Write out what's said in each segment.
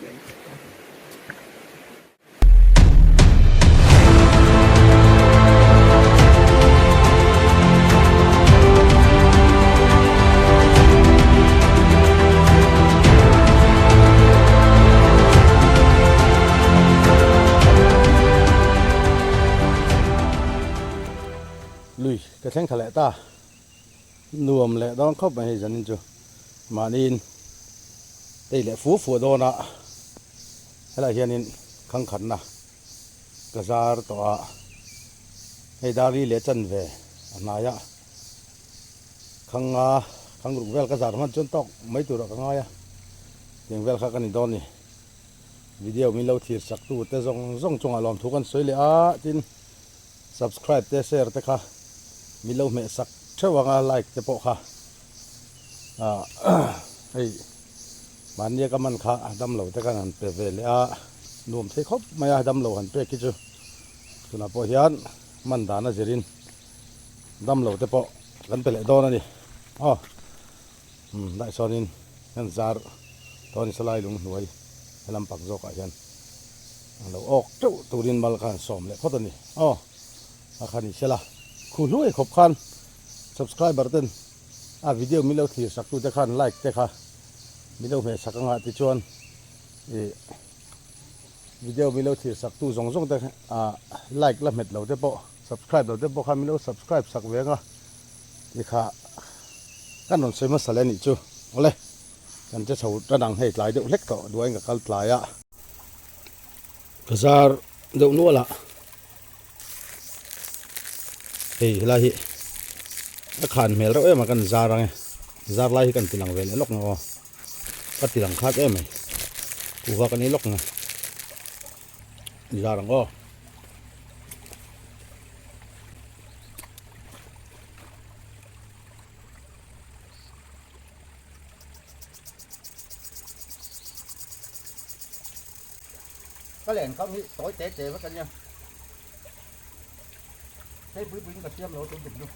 Lui ka thleng tha leh ta nuam leh dawn khawp mai hei zanin chu mahniin tei leh fu fu dawn a helaiah hianin khangkhatna ka zar tawh a hei dari leh chanve a hnai a khanga khang ruk vel ka zar hman chuan tawk mai turah ka ngai a tiang vel kha ka ni dawn a ni video min lo thlir sak tu te zawng zawng chungah lawmthu kan sawi leh a tin subscribe te share te kha min lo hmeh sak theuh ang a like te pawh kha ah hei mahnia ka man kha damlo te khan han pe ve leh a nuam thei khawp mai a damlo han pek hi chu tunah pawh hian man dan a zirin damlo te pawh kan pe leh dawn a ni aw umm daih sawnin kan zar dawn salai lung hnuai helam pak zawkah hian a lo awk teuh turin mal kha an sawm leh phawt a ni aw a kha ni sela khu hluai khawp khan subscriber ten a video min lo thlir sak tute khan like te kha min lo hmeh sak anga tichuan ih video min lo thlir sak tu zawng zawng te ah like la hmet lo te pawh subscribe lo te pawh khan min lo subscribe sak ve anga tikha kan rawn sawi hmasa leh anih chu awle kan che chho tan ang hei tlai deuh hlek tawh duain ka kal tlai a ka zar deuh nual a hei helai hi a khan hmel reuh em a kan zar ang e zar lai hi kan ti lang ve leh lawk ang aw ka ti lang khat em mai kuhva kan ei lawk ang e zar ang aw. Ka len kham hi tawi te te vek a nia hei pui puiin ka siam lo tun tum chu.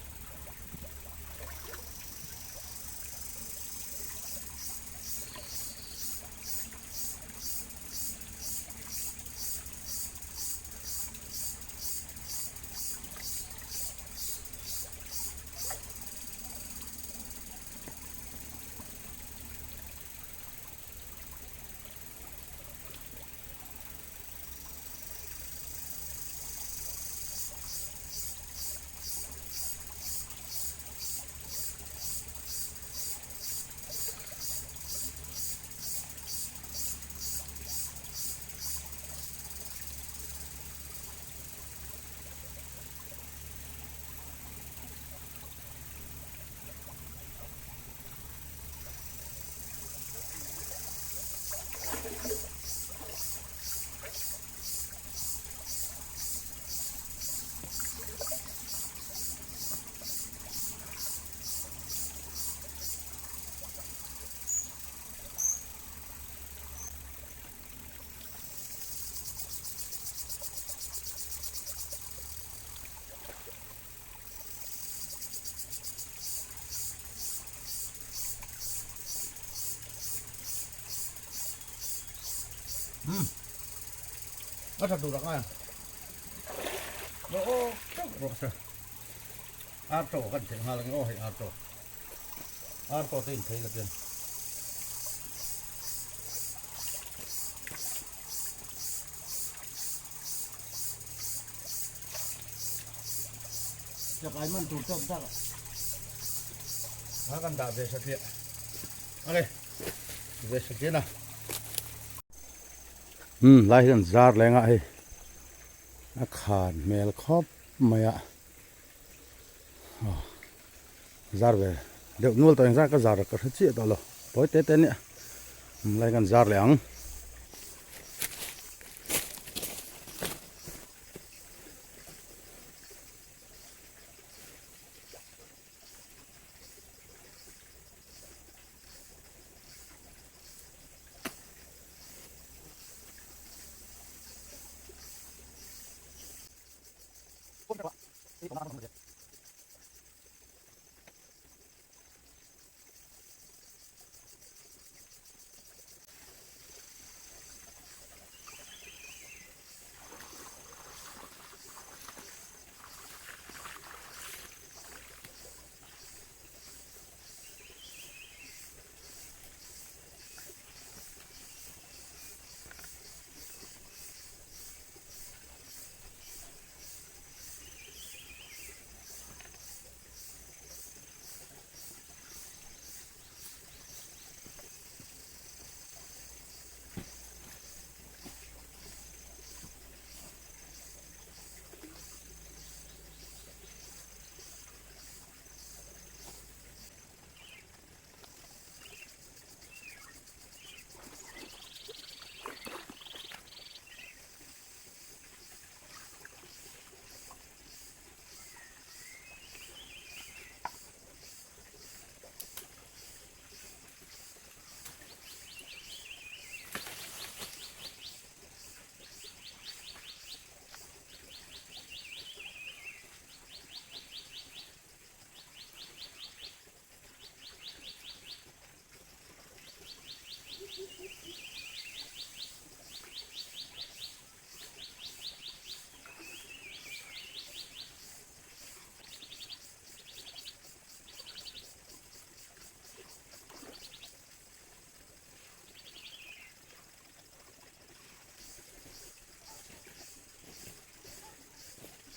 Um a tha tur a ngai ang aw teuh rawh se ar chaw kan theh nghal ang aw hei ar chaw ar chaw te in thei la chuan Chakai man tur tawk tak a kan dah ve satliah ale ve satliah na um lai hian zar leng ah hei a khan hmel khawp mai a zar ve deuh nual tawh engzat ka zar ka hre chiah tawh lo tawi te te ania lai kan zar leh ang.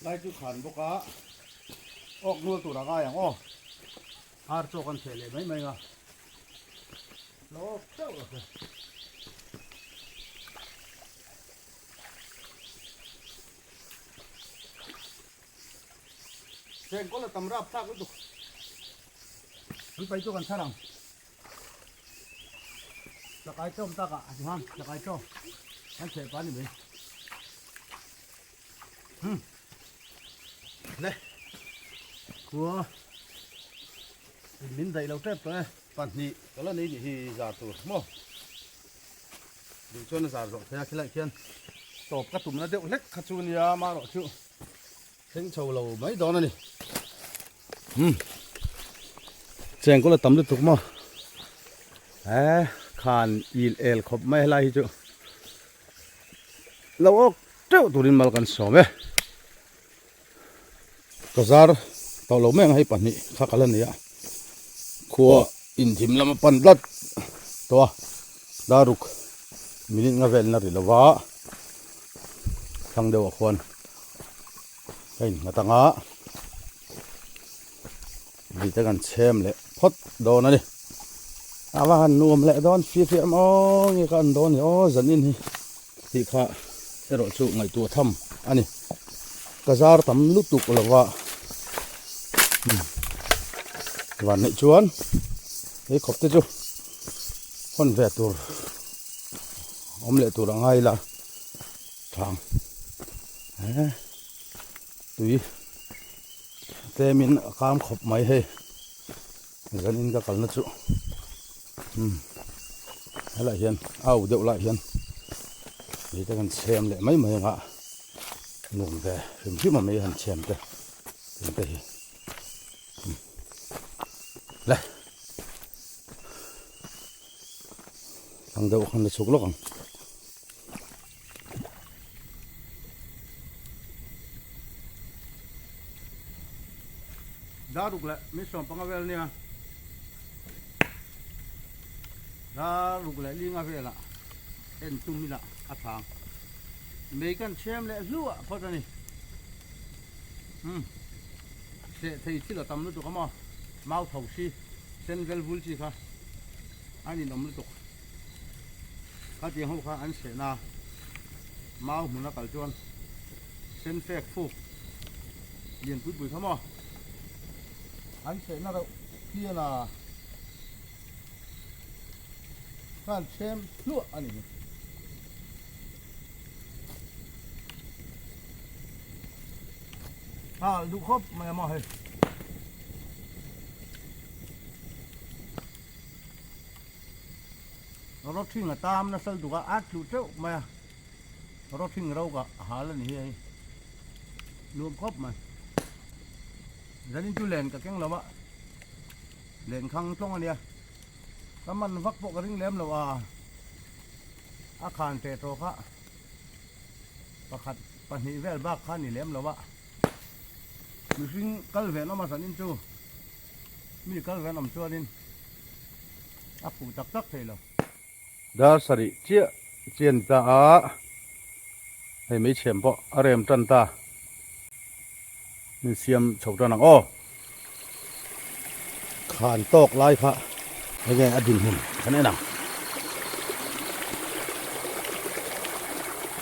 Lai chu khan bawk a, awk nual tur a ngai ang aw. Ar chaw kan theh leh mai mai nga. Lo awk teuh lo se. Chengkawl a tam rap thlak lutuk. An pai chu kan chhar ang. Chakai chawm takah a ti han chakai chaw kan chheh pah a ni mai. Hmm. Le. Khua. Min daih lo tep tawh e. Pahnih ka la nei nih hi zar tur maw. Duh chuan a zar zawh thei a khilaiah khian tawp ka tumna deuh hlek kha chu nia amaherawh chu thleng chho lo mai dawn a ni. Hmm. Chengkawl a tam lutuk maw. Eh khan il el khawp mai helai hi chu. Lo awk teuh turin mal kan sawm e. Ka zar tawh lo mai ang hei pahnih kha ka la nei a. Khua inthim lam a pan tlat tawh a. Daruk minute nga vel na ri lova thlang deuh ah khuan ka innghat ang a. Vite kan chhem leh phawt dawn a ni. A va han nuam leh dawn fir hi em aw nge ka an dawn ni aw zanin hi tih kha erawh chu ngaihtuah tham a ni. Ka zar tam lutuk lo va van neih chuan hei khawp te chu hawn ve tur awm leh tur a ngai la thang eh tui. Tlemin a kam khawp mai hei zanin ka kalna chu umm helaiah hian au deuh laiah hian mite kan chhem leh mai mai anga nuam ve hrim hrim a mai han chhem te tin te hi umm le thlang deuh khan la chhuk lawk ang. Daruk leh min sawm panga vel nia daruk leh linga velah en tum ila a thang mei kan chhem leh hluah phawt a ni umm seh thei thil a tam lutuk a maw mau tho si sen vel vul chi kha a ninawm lutuk. Khatiang ho kha an sehna mau hmun a kal chuan sen fek fuk lian pui pui kha maw an sehna reuh hian a khan chhem hluah a ni. Hal duh khawp mai a maw hei. Rawthing a tam nasa lutuk a, a tlu teuh mai a, rawthing ro ka hal a ni hi hei, nuam khawp mai. Zanin chu len ka keng lo a, len khang tlawng a nia, ka man vak pawh ka ring lem lo a, a khan teh tawh kha pakhat pahnih vel bak kha a ni lem lo a, mihring kal ve an awm a zanin chu. Mi kal ran awm chuanin a fuh tak tak thei lo. Dar sarih chiah chiah a ni ta a, hei meichhem pawh a rem tan ta. Min siam chho tan ang aw. Khan tawk lai kha enge a dinhmun kan en ang.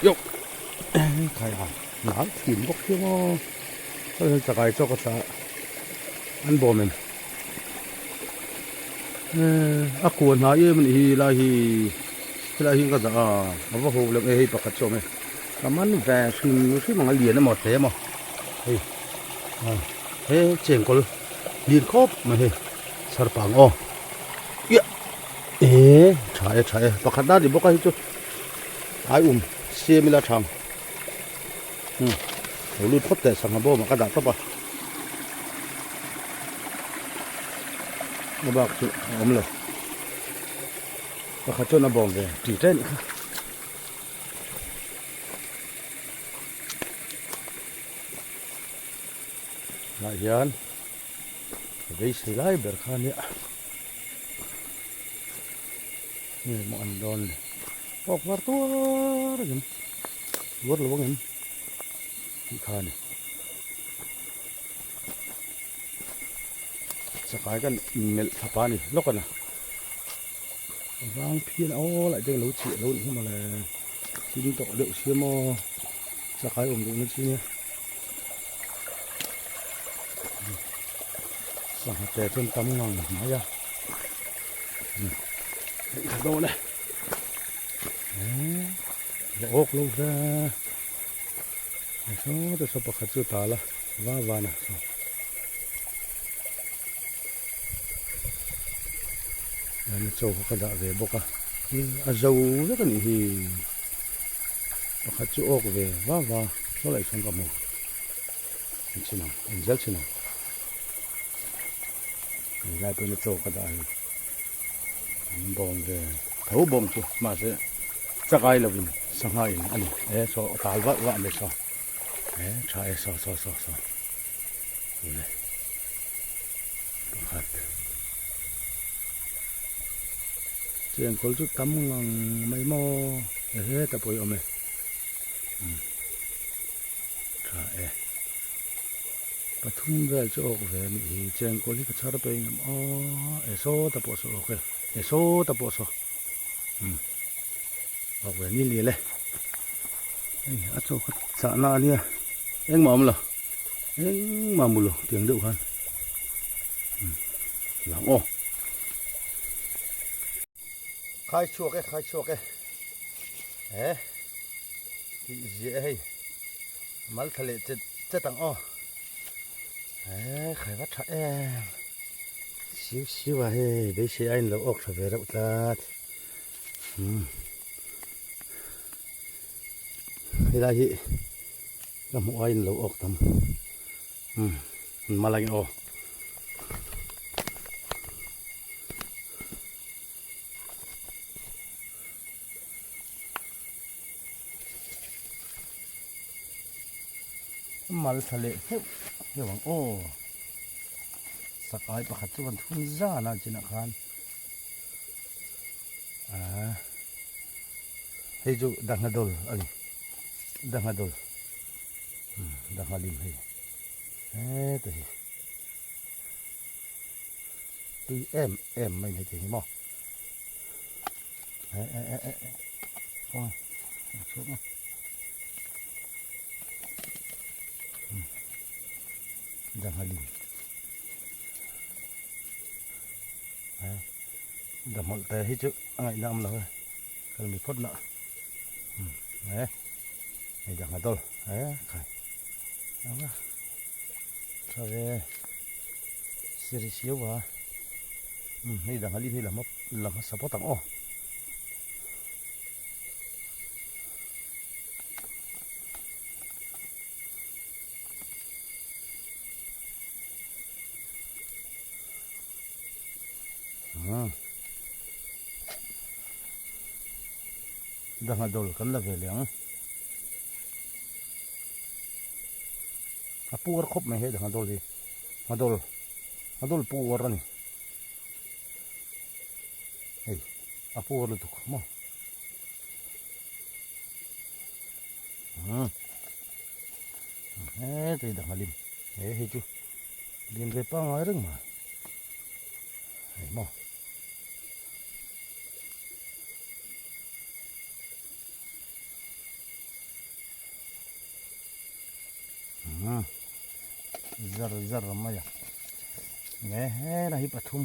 Yo khai a nal thin bawk hi maw. Hei chakai chaw ka tla an bawm em a kua hna em anih hi lai hi helai hi ka dah a a va ho lem e hei pakhat chu a awm e ka man ve hrim hrim ang a lian emaw te emaw hei he chengkawl lian khawp mai hei sarpang aw iah e tha e tha e pakhat na ni bawk a hei chu ai um siam ila tha ang. Hmm lo lut phawt teh sangha bawm ah ka dah tawp a a bak chu a awm lo pakhat chuan a bawm ve tih ṭe anih kha. Tah hian beisei lai ber kha ania nge maw an dawn ni awk var tuar a ngem. Tuar lo ang em tih kha a ni. Chakai kan inmelh thla pa a ni lawk a na. Vang phian aw laih te lo chhiah lo nih hi mawle. Chin tawh deuh sia maw chakai awm duhna chi nia. Sangha te chuan tam ngang mai a. Hei tha dawn e. La awk lo ve. Saw te saw pakhat chu tal a va van a saw. An chaw kha ka dah ve bawk a a zo vek a nih hi pakhat chu awk ve va va saw laih sawn ka hmu en chhin ang en zel chhin ang helai pawhin a chaw ka dah hi an bawm ve tho bawm chu mahse chakai lovin sangha in a ni e saw a tal vah vah mai saw e tha e saw saw saw saw. Awle pakhat chengkawl chu tam ngang mai maw he ta pawh hi a awm e umm tha e pathum vel chu awk ve a nih hi chengkawl hi ka chhar pei ngam aw e saw ta pawh saw awk e e saw ta pawh saw umm awk ve ni lian e hei a chaw kha chahna a nia engmah a awm lo. Engmah mu lo tiang deuh khan lang aw. Khai chhuak e khai chhuak e he tih ziah e hei mal thla leh chet chet ang aw he khai va tha em siu siu a hei beisei a inlo awk tha ve reuh tlat umm helai hi. Ka hmuh aiin lo awk tam umm mal angin aw. Mal tha leh heuh heuh ang aw. Sak ai pakhat chu kan thun zan a chinah khan ah hei chu dangha dawl a ni. Dangha dawl dangha lim hei heta hi tui em em mai ni thei hi maw e e e e khawnge a chhuak mai dangha lim e dahmawlh te hi chu a ngaihna awm lo e. Kal mi phawt lah e hei dang a dawl e khai anga tha ve siri siau a um hei dang a lim hi lam lam hmasa phawt ang aw. Dangha dawl kan la ve leh ang. A puar khawp mai hei dangha dawl hi. Ngha dawl ngha dawl puar a ni. Hei a puar lutuk maw. Hetei dangha lim he hei chu lian ve pangngai reng mai. Hei maw. Zar zar mai a nge hela hi pathum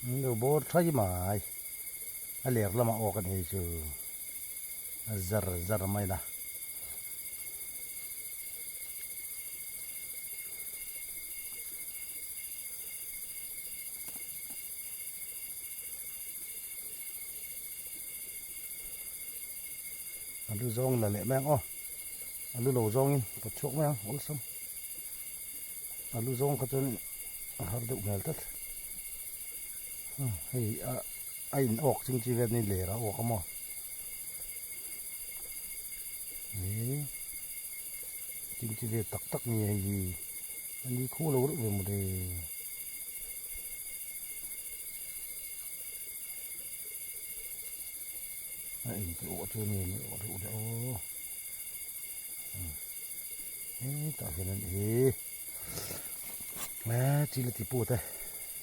an lo bawr thai mai a ler lamah awk a ni chu a zar zar mai la. A lu zawng la leh mai ang aw a lu lo zawngin pawt chhuak mai ang awlsam a lu zawng kha chuan a har deuh hmel tlat hei a a in awk ching chi vel ni ler a awk a maw eh ching chi vel tak tak ni hei hi a ni khu lo reuh ve mawle. A in tih awh chu nge ni awh reuh le aw hetah hian an e chil a ti put e.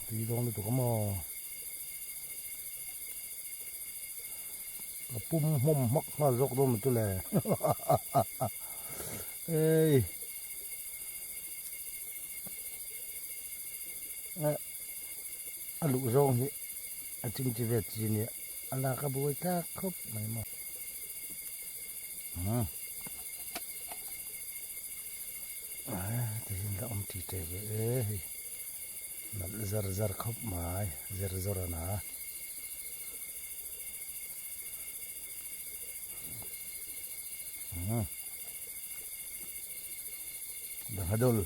tui dawn lutuk a maw. Ka pum hmawm hmak nghal zawk dawn maw chu le. Ei. A luh zawng hi a chingchi ve chi nia a lak a buai tlak khawp mai maw. Tihian la awm ti teh ve e hei nalh zar zar khawp mai zer zawr a na. Danghadul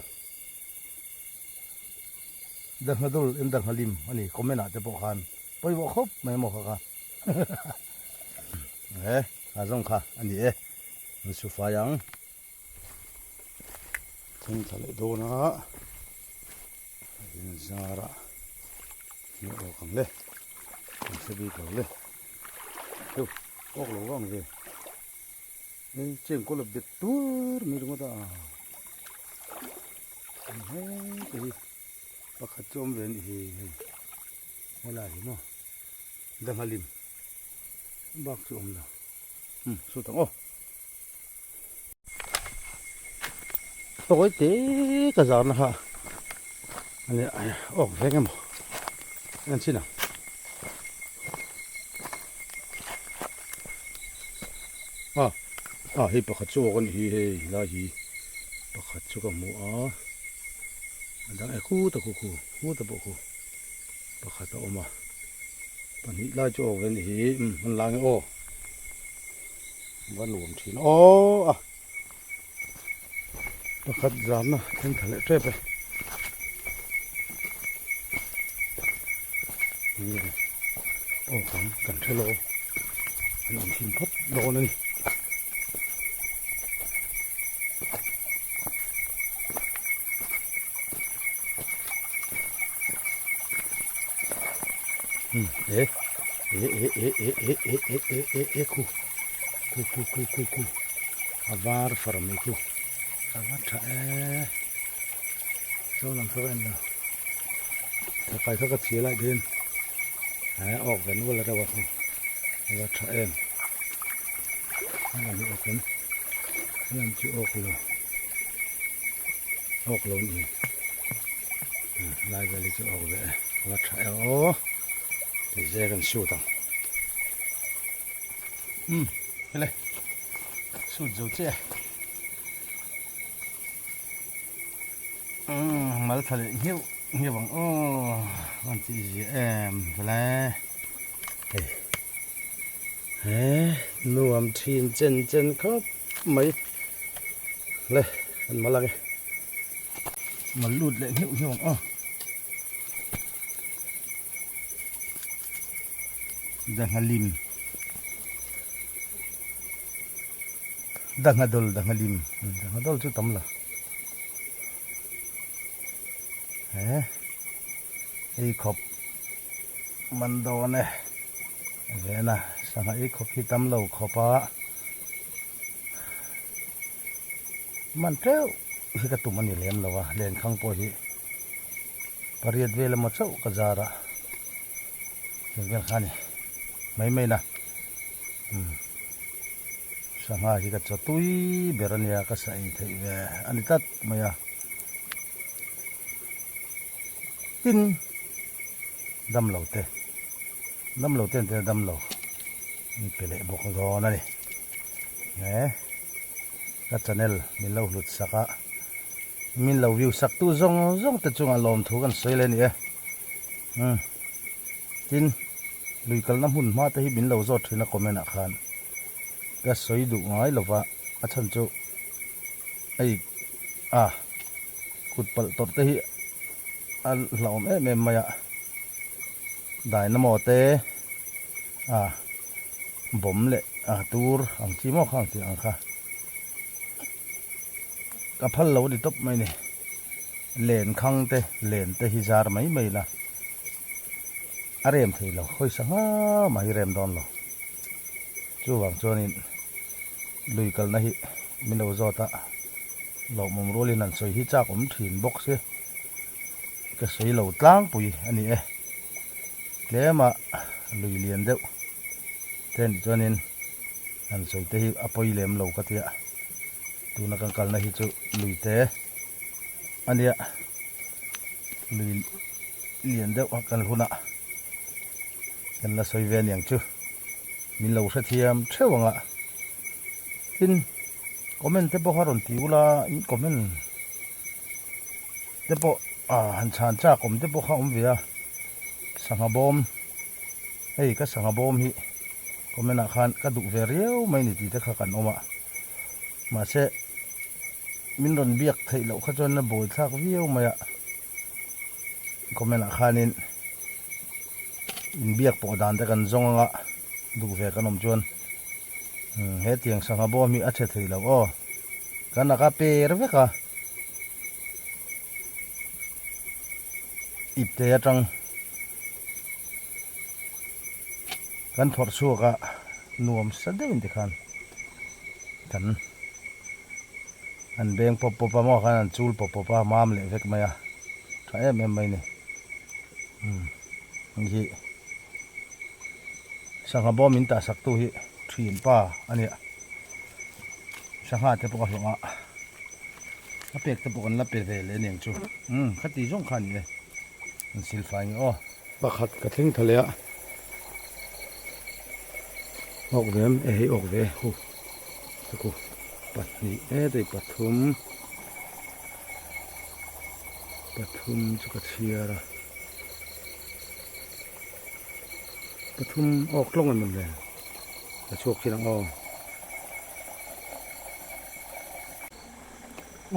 Danghadul in Danghalim a ni comment ah te pawh khan pawimawh khawp mai maw kha kha he a zawng kha a ni e an su fai ang thleng thla leh dawn a in zar a hmuh awk ang le an hre bik lo le heuh awk lo vang ve. Hei chengkawl a bet tur mai ringawt a hete hi pakhat chu awm ve a nih hi hei helai hi maw danghalim bak chu awm lo umm sawtah aw tawi te ka zar na kha a nia awk veng emaw en chin ang. A a hei pakhat chu awk a nih hi hei helai hi pakhat chu ka hmu a a dang e khuta khu khu khuta pawh khu pakhat a awm a pahnih lai chu awk ve a nih hi umm hman lai nge aw va nuam thin aw a pakhat zamna then tha leh tep e aw kan kan hre lo an awm thin phawt dawn a ni. E e e e e e e e e e e khu khu khu khu khu khu a var far mai khu a va tha e chaw lam kha ka en lo thakai kha ka chhi lai din he awk ve nual reuh a khu a va tha em a lam hi awk em a lam chu awk lo awk lo ni lai vel hi chu awk ve e a va tha e aw tih zek an shoot ang umm hele shoot zo chiah umm mal tha leh ngheuh ngheuh ang aw an tih zia em vele hei he nuam thin chen chen khawp mai le an mal ang e mal lut leh ngheuh ngheuh ang aw Danghalim Danghadol Danghalim Danghadol chu tam lo he ei khawp man dawn e vena sangha ei khawp hi tam lo khawp a man teuh hi ka tum a ni lem lo a lenkhang pawh hi pariat vel emaw chauh ka zar a heng vel kha a ni mai mai na umm sangha hi ka chaw tui ber a nia ka sa ei theih ve a ni tlat mai a tin damlo te damlo te an tia damlo an pe leh bawk dawn a ni he ka channel min lo hlut sak a min lo view sak tu zawng zawng te chungah lawmthu kan sawi leh a ni e umm tin lui kalna hmun hma te hi min lo zawt thin a comment ah khan ka sawi duh ngai lova a chhan chu hei a kut palh tawrh te hi a hlauhawm em em mai a dynamo te a bawm leh a tur ang chi maw kha ang tih ang kha ka phal lo a ni tawp mai a ni len khang te len te hi zar mai mai la a rem thei lo hawi sangha mah hi rem dawn lo chuvang chuanin lui kalna hi min lo zawt a lawmawm rualin an sawi hi chak awm thin bawk si. ka sawi lo tlangpui a ni e. Tlema lui lian deuh te nih chuanin han sawi te hi a pawi lem lo ka tia. Tuna kan kalna hi chu lui te a nia. Lui lian deuh a kal hunah kan la sawi ve aniang chu. Min lo hrethiam theuh ang a. Tin, comment te pawh kha rawn ti ula, in comment te pawh ah han chhan chak awm te pawh kha awm ve a. Sangha bawm, hei ka sangha bawm hi comment ah khan ka duh ve riau mai ni tih te kha kan awm a. Mahse, min rawn biak theih loh kha chuan a buai thlak viau mai a. Comment ah khanin inbiak pawh dan te kan zawng anga duh ve kan awm chuan hetiang sangha bawm hi a chhe thei lo aw. Kan laka per vek a ipte atang kan phawrh chhuak a nuam sa deuhin tikhan kan An beng pawp pawp a maw khan an chul pawp pawp a mam leh vek mai a tha em em mai ni umm hei hi sangha bawm in tah sak tu hi thian pa a nia sangha te pawh a hlawh a a pek te pawh kan la pe ve leh aniang chu umm khati zawng kha a ni e an silfai nge aw. Pakhat ka thleng tha leh a awk ve em e hei awk ve hu chu pahnih e pathum pathum chu ka chhiar a pathum awk tlawng em le ka chhuak thin ang aw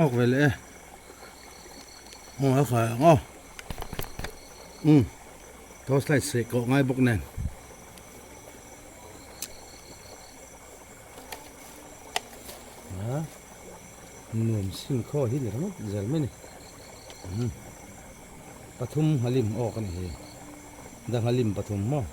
awk ve leh e aw a khai ang aw umm torchlight seh kawh ngai bawk nen. Nuam sin khaw hi ni ringawt zel mai ni pathum nghalim awk a ni hi da nghalim pathum maw.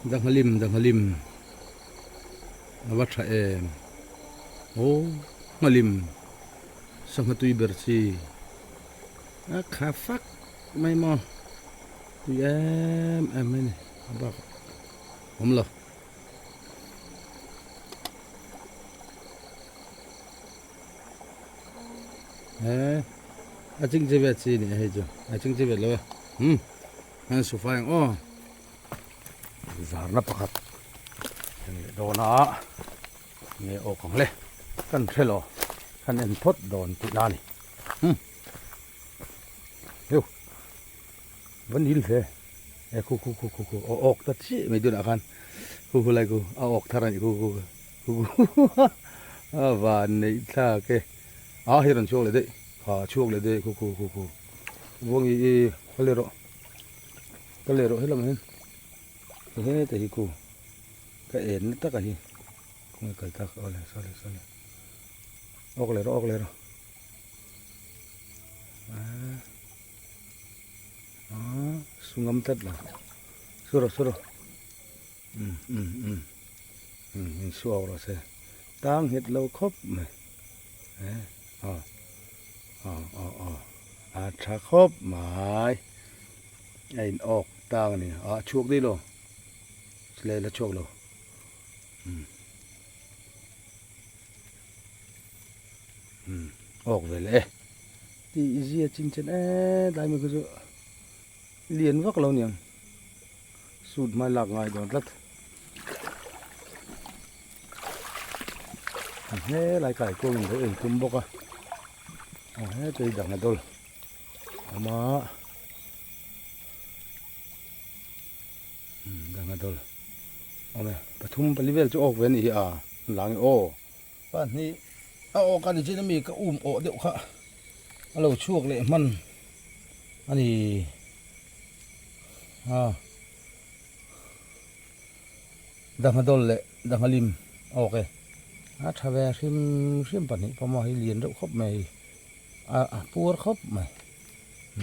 Danghalim danghalim a va tha em aw nghalim sangha tui ber chi a kha fak mai maw tui em em mai a ni a bak awm lo. He a ching chi vet chi ni hei chu a ching chi vet lo e hmm an su fai ang aw zarna pakhat kan leh dawn a nge awk ang le kan hre lo kan en phawt dawn tih na ni hmm heu va nil ve e khu khu khu khu khu awk ta chiah mai tunah khan khu khu lai khu a awk thar a ni khu khu A van neih thlak e. A hei rawn chhuak leh daih. Ha chhuak leh daih khu khu khu khu. Vuang i i ka leh rawh. Ka leh rawh helamah hian. Heta hi khu. Ka en na taka hi. Khawnge kal tak awle sawle sawle. Awk leh rawh awk leh rawh. A sungam tlat lo. Suro suro. Umm umm umm umm in suak rawh se tang nghet lo khawp mai eh aw aw aw aw a tha khawp mai a in awk tang a ni a chhuak daih lo leh la chhuak lo umm umm awk ve leh e tih zia chin chen e tlai mai khu chu lian vak lo niang. Suit hmai lak ngai dawn tlat. An helai kai kuangin lo en tum bawk a. Aw hetei dang a dawl awm a. Dang a dawl awm e. Pathum pali vel chu awk ve a nih hi a lang e aw. Pahnih a awk a ni chin ami ka um awh deuh kha a lo chhuak leh hman a ni. A Danghadawl leh Danghalim a awk e. A tha ve hrim hrim pahnih pawh maw hei lian reuh khawp mai hei a a puar khawp mai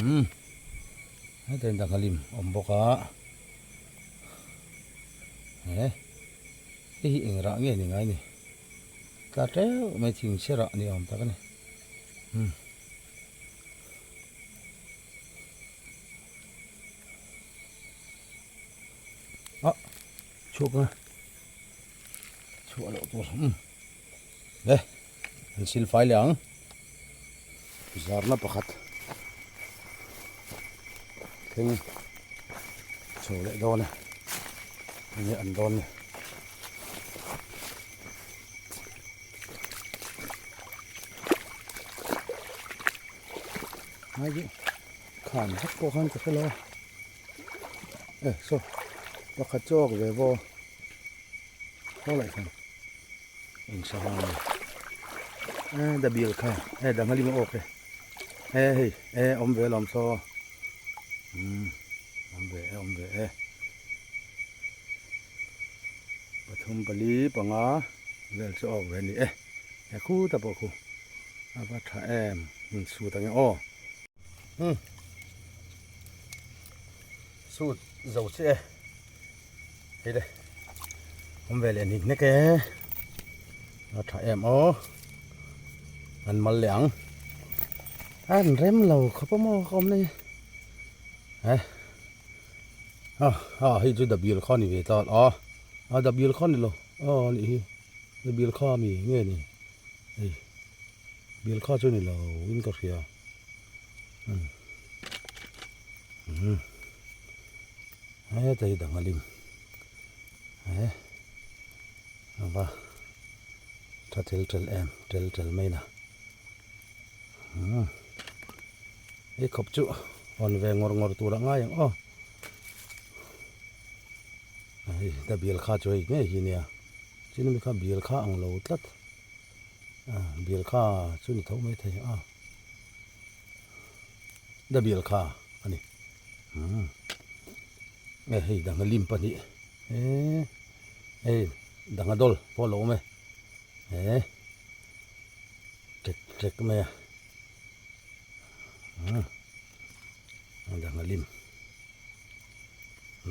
umm hetiang Danghalim awm bawk a he hei hi eng rah nge ni ngai ni tla teuh mai thing chhe rah ni awm tak a ni umm. A chhuak a chhuah loh tur umm le an sil fai leh ang zarna pakhat thleng chho leh dawn e enge an dawn ni. Khan vak pawh khan ka hre lo a. E saw pakhat chu awk ve vaw haw laih khan eng sangha nge e dabil kha e danghalim a awk e e hei e awm ve alawm saw umm awm ve e awm ve e pathum pali panga vel chu awk ve a ni e e khuta pawh khu a va tha em sut ang e aw. Umm sut zo chiah e hei le awm ve leh hnik hnek e a tha em aw an mal leh ang an rem lo khawp a maw ka awm nei e a a hei chu dabil kha ni ve ta a a dabil kha ni lo a nih hi dabil kha mi nge ni hei. Bial kha chu ni lo in ka hria umm heta hi dang a lim he ava tha tel tel em tel tel mai na umm hei khawp chu hawn ve ngawr ngawr tur a ngai ang aw hei ta bial kha chu hei ngei hi nia chini mi kha bial kha ang lo tlat. Bial kha chu ni tho mai thei a, da bial kha a ni umm e hei dangha lim pahnih eee hei dangha dawl pawh a lo awm e he ṭek ṭek mai a umm dangha lim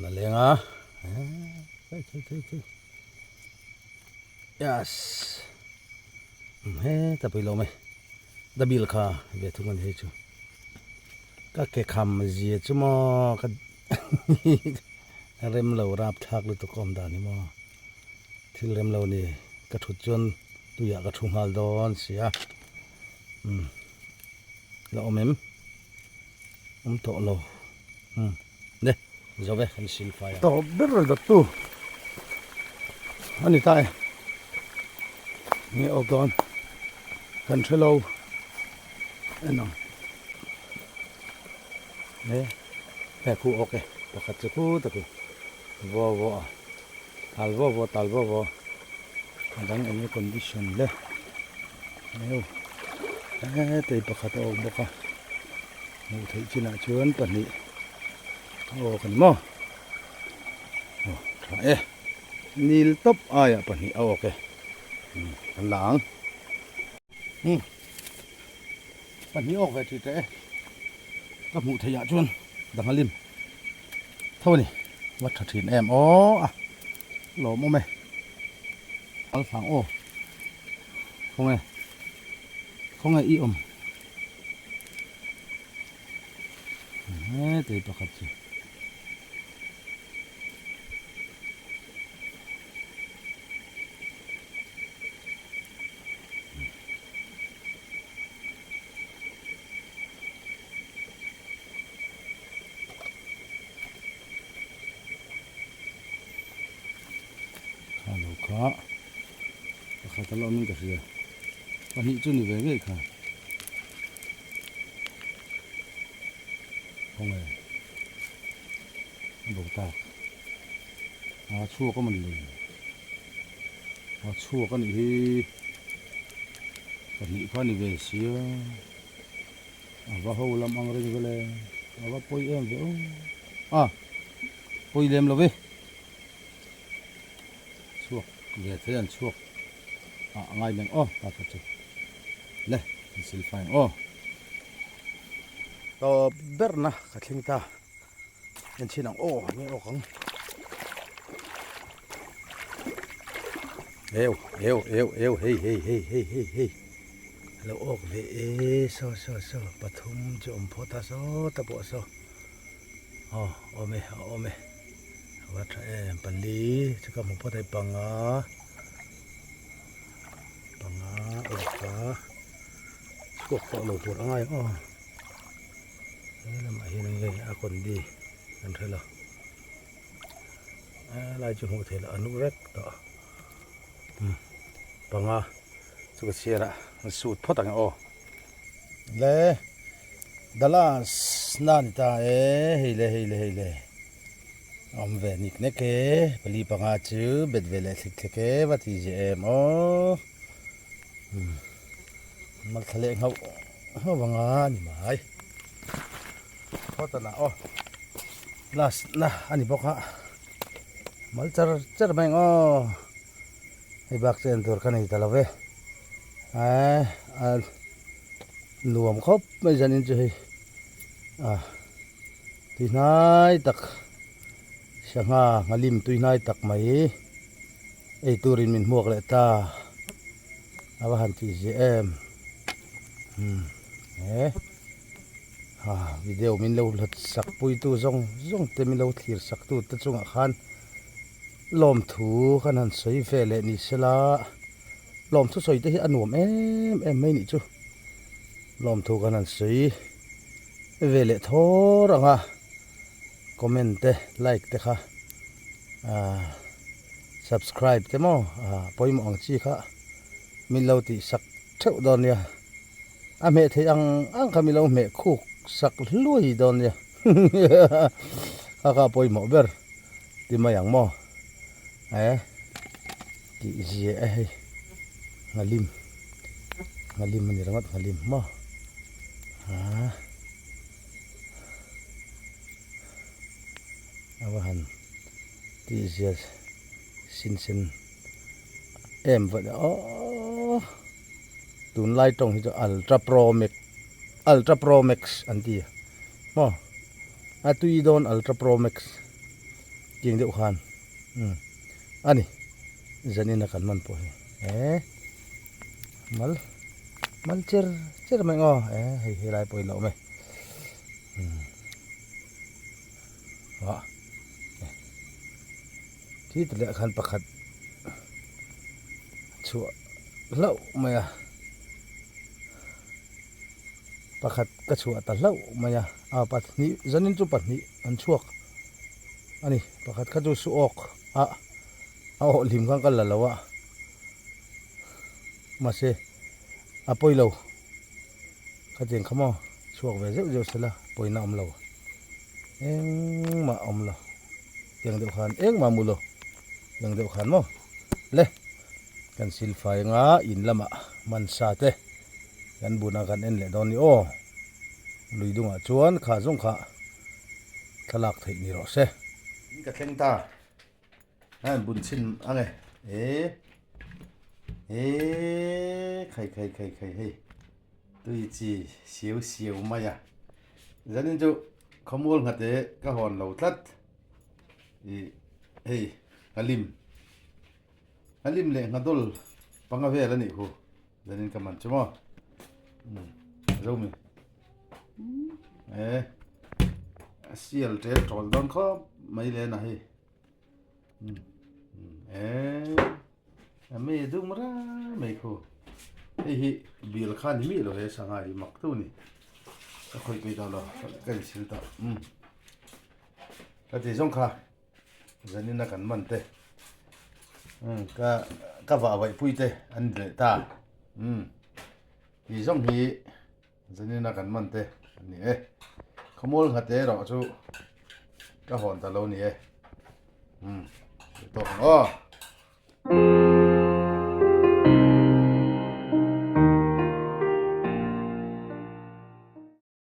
a leng a eee thei thei thei. Yes heta pui lo mai dabil kha ve thung ani hei chu ka ke kham zia chu maw ka rem lo rap thlak lutuk awm dan hi maw thil rem lo ni ka thut chuan tuiah ka thu nghal dawn sia umm la awm em awm tawh lo umm ne. Zo ve kan sil fai a. Tawp ber dawt tu a ni ta e. Nge awk dawn kan hre lo en ang. E he khu awk e pakhat chu khu ta khu vo vo a tal vo vo tal vo vo a dang eng nge condition le neu hetei pakhat a awk bawk a hmuh theih chinah chuan pahnih. Aw kan maw aw tha e nil tawp aiah pahnih a awk e kan la ang umm pahnih awk ve tih teh e ka hmuh theih ah chuan danghalim tho a ni va tha thin em aw a lawm awm e alfang aw khawnge khawnge i awm. Hetei pakhat chu kha lo kha pakhat a la awmin ka hria pahnih chu ni ve ngei kha. Khawnge a bo tak a chhuak a mawni le a chhuak a nih hi pahnih kha a ni ve sia a va ho lam ang reng vel e a va pawi em ve aw a pawi lem lo ve. Chhuak ve thei an chhuak ah a ngai meng aw ta kha chu le an sil fai ang aw. Tawp berna ka thleng ta en chhin ang aw nge awk ang eu eu eu eu hei hei hei hei hei hei lo awk ve e saw saw saw pathum chu awm phawt a sawta pawh saw aw awm e a awm e. A va tha em pali chu ka hmu phawt a panga panga awk a chhuak tawh lo tur a ngai ang aw he lamah hian eng nge a kawn di kan hre lo a lai chu hmuh theih loh a nu vek tawh panga chu ka chhiar a an sut phawt ang aw le Dallas na ni ta e hei le hei le hei le. Awm ve nik nek e, pali panga chu bet ve leh thlik thlek e va ti zia em aw. Mal thla leh nghauh nghauh anga a ni mai. Khawtana aw last na a ni bawk a, mal char char mai ang aw. Hei bak chu en tur ka nei ta lo ve. A nuam khawp mai zanin chu hei a. Tuihnai tak sangha nghalim tuihnai tak mai ei turin min hmuak leh ta a va han tih ziah em umm he ha video min lo hlat sak puitu zawng zawng te min lo thlir sak tu te chungah khan lawmthu khan han sawi ve leh ni sela lawmthu sawi te hi a nuam em em mai nih chu lawmthu khan han sawi. Ve leh thawr anga comment te like te kha ahh subscribe te maw ahh pawimawh ang chi kha min lo tih sak theuh dawn nia a hmeh theih ang ang kha min lo hmeh khuk sak hluai dawn nia kha kha pawimawh ber ti mai ang maw eh tih zia e hei nghalim nghalim a ni ringawt nghalim maw haa a va han tih zia sin sen em vawih leh aww tunlai tawng hi chu ultra pro max ultra pro max an ti maw a tui dawn ultra pro max tiang deuh khan umm. A ni, zanin a kan man pawh hi eh mal mal cher cher mai ang aw eh hei helai pawh hi la awm e umm ah khi ti leh khan pakhat chhuah hlauh mai a pakhat ka chhuah ta hlauh mai a ah pahnih zanin chu pahnih an chhuak. A ni, pakhat kha chu su awk a a awh hlim khan ka la lo a, mahse a pawi lo khatiang kha maw chhuak ve zeuh zeuh sela pawina awm lo engmah awm lo tiang deuh khan engmah mu lo tiang deuh khan maw le kan silfai anga in lamah mansa te kan buna kan en leh dawn ni aw lui dungah chuan kha zawng kha. Thlalak theih ni rawh se. In ka thleng ta. A in bun chhin ang e. E e khai khai khai khai hei. Tui chi siau siau mai a. Zanin chu khawmual nghate ka hawn lo tlat. I hei nghalim. Nghalim leh nghadol panga vel a nih hu. Zanin ka man chu maw. Um Zomi. E a sial tel tawl dawn khawp mai le na hei. Um e a mi dum rai mai khu. Hei hi bil kha ni mi lo he sangha hi mak tu ni. Ka khawih pei tawh lo ka insil tawh. Um ka ti zawng kha. Zanin a kan man te umm ka ka vah vaih pui te an ni leh ta umm tih zawng hi zanin a kan man te an ni e khawmual nghat erawh chu ka hawn ta lo ni e umm tawk ang aw.